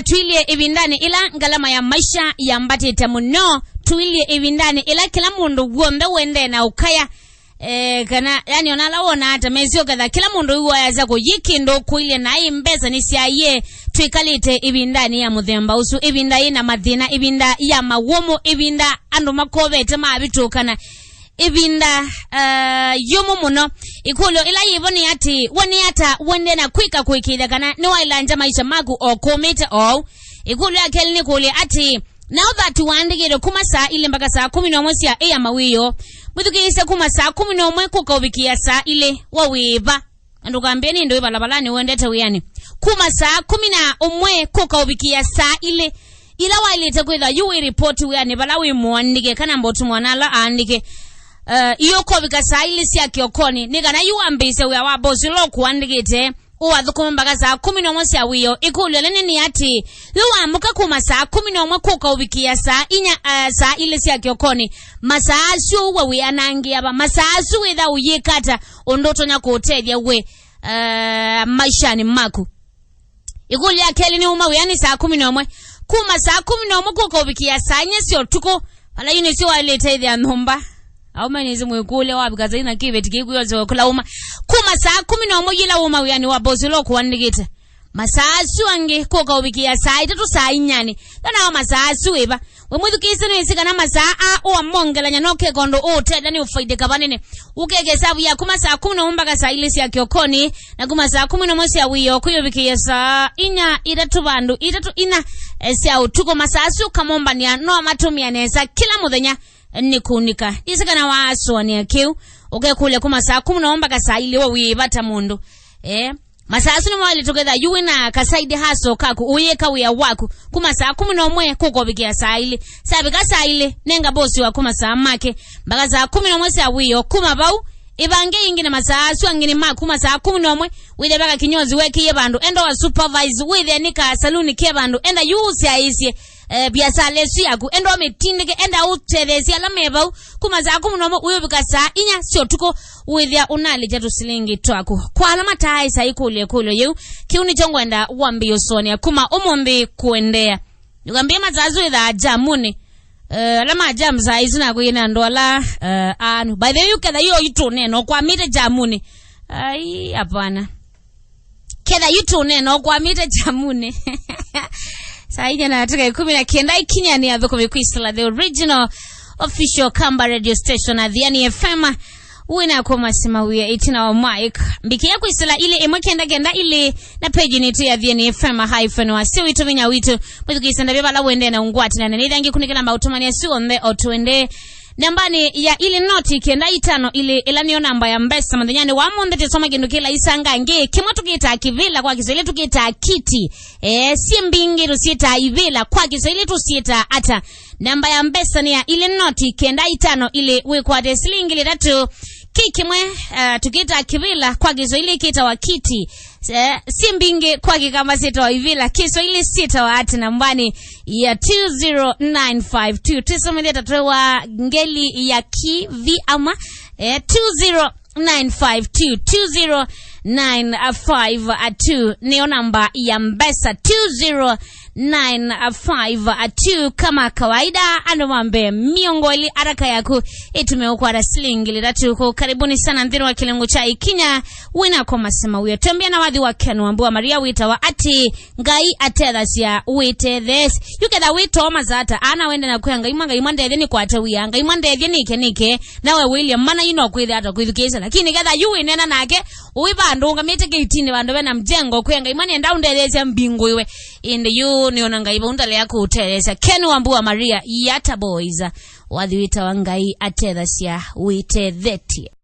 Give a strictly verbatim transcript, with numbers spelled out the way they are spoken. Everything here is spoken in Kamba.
Tũilyĩ ĩvindanĩ ĩla ngalama ya maisha yambatĩte mũno. Tũilyĩ ĩvindanĩ ĩla kĩla mũndũ w'onthe ũendee na ũkaya. Eh, kana, yani, ona ala wonaa ta mesĩ ũketha kĩla mũndũ wĩw'aa ayasya kũyĩ kĩndũ kũilye naĩ mbesa nĩsyaie. Twĩkalĩte ĩvindanĩ ya mũthemba ũsu, ĩvinda yĩna mathĩna, ĩvinda ya mawũmũ, ĩvinda andũ makovete mavĩtũkana. Ĩvinda, eh, yũmũ mũno. Ĩkũlyo ĩla yĩvo nĩ atĩ, we nĩ ata wende na kwĩka kũĩkĩĩthya kana nĩwaĩlangya maisha maku o kũmĩte oou? Ĩkũlyo ya kelĩ nĩ kũlya atĩ, na ũthatu waandĩkĩtwe kuma saa ilĩ mpaka saa kũmi na ũmwe sya ĩa mawĩoo. Mwĩthukĩĩsye kuma saa kũmi na ũmwe kũka ũvikĩa saa ilĩ wa wĩva? Na ndũkambĩe nĩ ndũĩ valavalani wendete wĩanĩ. Kuma saa kũmi na ũmwe kũka ũvikĩa saa ilĩ, ila waĩlĩte kwĩthwa yu wĩ ripoti wĩanĩ vala wĩ mũandĩke kana mboti mwana ala aandĩke. Uh, iyo ũkovika saa ilĩ sya kĩokonĩ, nĩ kana yu wambĩĩsye wĩa wa bosi ũla ũkũandĩkĩte, ũathũkũme mpaka saa kũmi na ũmwe sya wĩoo. Ĩkũlyo nene nĩ atĩ, yu wamũka kuma saa kũmi na ũmwe kũka ũvikĩa saa inya, uh, saa ilĩ sya kĩokonĩ, masaa asu we wĩanangĩa va? Masaa asu wĩtha ũyĩka ata ũndũ ũtonya kũũtethya we, uh, maishanĩ maku? Ĩkũlyo ya kelĩ nĩ uma wĩanĩ saa kũmi na ũmwe. Kuma saa kũmi na ũmwe kũka ũvikĩa saa inya sya ũtukũ, vala yu nĩsyo waĩlĩte ĩthĩa nyũmba. Aũme nĩsĩ mwĩkũlya wavika saa inya kĩveti kĩkwĩosya kũla uma. Kuma saa kũmi na ũmwe yĩla uma wĩanĩ wa bosi ũla ũkũandĩkĩte, masaa asu angĩ kũka ũvikĩa saa itatũ, saa inyanĩ. Yo nao masaa asu wĩva? We mwĩthukĩĩsye, nĩwĩsĩ kana masaa aa ũamongelany'a no keka ũndũ ũũtethya nĩ ũfaidĩka vanene. Ũkeke ĩsavu yaku kuma saa kũmi na ũmwe mpaka saa ilĩ sya kĩokonĩ, na kuma saa kũmi na ũmwe sya wĩoo kũyũvikĩĩa saa inya, itatũ vandũ, itatũ, ina, eh, sya ũtukũ. Masaa asu ũkamombanĩa no matũmĩa nesa kĩla mũthenya, eh, nĩ kũnĩka. Ndĩsĩ kana waasũanĩa kĩu. Ũkekũlya kuma saa kũmi na ũmwe mpaka saa ilĩ we wĩ vata mũndũ. Eh. Masaa asu nĩmo waĩlĩte kwĩtha yu wĩna ka side hustle kaku, ũyĩka wĩa waku. Kuma saa kũmi na ũmwe kũka ũvikĩa saa ilĩ. Syavika saa ilĩ, nenga bosi waku masaa make. Mpaka saa kũmi na ũmwe sya wĩoo. Kuma vau, ĩvange ĩngĩ na masaa asu angĩ nĩ maku. Kuma saa kũmi na ũmwe, wĩthe vaka kinyozi wekĩie vandũ. Enda wa supervise, wĩthe nĩ ka saluni ke vandũ. Enda yu ũsyaĩĩsye, eh, biasala ĩsu yaku. Enda ũmĩtindĩke, enda ũtetheesye ala me vau. Kuma saa kũmi na ũmwe ũyũvika saa inya sya ũtukũ, wĩthĩa ũnalĩkya tũsilingi twaku. Kwa ala mataaĩsa ĩkũlyo ĩkũlyo yĩu, kĩu nĩkyo ngwenda wambĩĩe ũsũanĩa kuma ũmũnthĩ kũendeea. Ndũkambĩĩe masaa asu wĩthaa jamunĩ. Eh, ala ma jam saa isu nakwĩie nĩ andũ ala, eh, aanu. By the way, ũketha yu itũneena ũkwamĩte jamunĩ. Ai, hapana. Ketha yu tũneena ũkwamĩte jamunĩ. Saa inya na dakika ikũmi na kenda ikinya nĩ athũkũmi kwĩsĩla the original official Kamba radio station, Athiani F M. Wĩna kũmasima wĩa ĩtina wa mic. Mbikĩa kwĩsĩla ilĩ ĩmwe kenda kenda ilĩ na page nĩtũ ya Athiani F M hyphen wa sio witũ vinya witũ. Mwĩthukĩĩsye ndavya vala wendee na ũngwatĩna na nĩthangĩ kunĩkĩla maũtũmania syonthe o twende. Nambanĩ ya ilĩ noti kenda itano ilĩ, ĩla nĩyo namba ya mbesa mũthenyanĩ wa ũmũnthĩ, tĩsoma kĩndũ kĩla isanga ngĩ. Kĩmwe tũkĩtaa kĩvĩla, kwa Kĩswahili tũkĩtaa kiti. Eh, syĩ mbingĩ tũsyĩtaa ivĩla, kwa Kĩswahili tũsyĩtaa ata? Namba ya mbesa nĩ ya ilĩ noti kenda itano ilĩ, wĩkwate silingi ilĩ itatũ. Kĩ kĩmwe, eh, tũkĩtaa kĩvĩla, kwa Kĩswahili kĩtawa kiti. Eh, syĩ mbingĩ, kwa Kĩkamba syĩtawa ivĩla, Kĩswahili syĩtawa ata? Nambanĩ ya two zero nine five two. Twĩsomethye ta twĩ wa ngeli ya kĩvi ama, eh, two zero nine five two, two zero nine five two nĩyo namba ya mbesa, two zero nine five two. Kama kawaida, andũ mambe mĩongo ĩlĩ araka yaku ĩtume ũkwata silingi ilĩ itatũ. Karibuni sana nthĩnĩ wa kĩlungu kya Ikinya. Wĩna kũmasima wĩa. Tembea na wathi wa Ken Wambua Maria wĩtawa atĩ Ngai atethasya wĩtetheesye. Yu ketha wĩtoo masata, ana wende na kwĩa Ngai mwa, Ngai mwa ndethye nĩkwate wĩa, Ngai mwa ndethye nĩke nĩke, nawe wĩlye mana yu no kwĩthĩa ata kwĩthukĩĩsya. Lakini ketha yu wĩneena nake, ũĩ vandũ ũngamĩte kĩitinĩ vandũ vena mjengo, kwĩa Ngai mwa nenda ũndetheesya mbingũĩwe. Ĩndĩ yu nĩona Ngai vau ndalea kũũtetheesya. Ken Wambua Maria, Yata Boys, wathi wĩtawa Ngai atethasya wĩtethetye.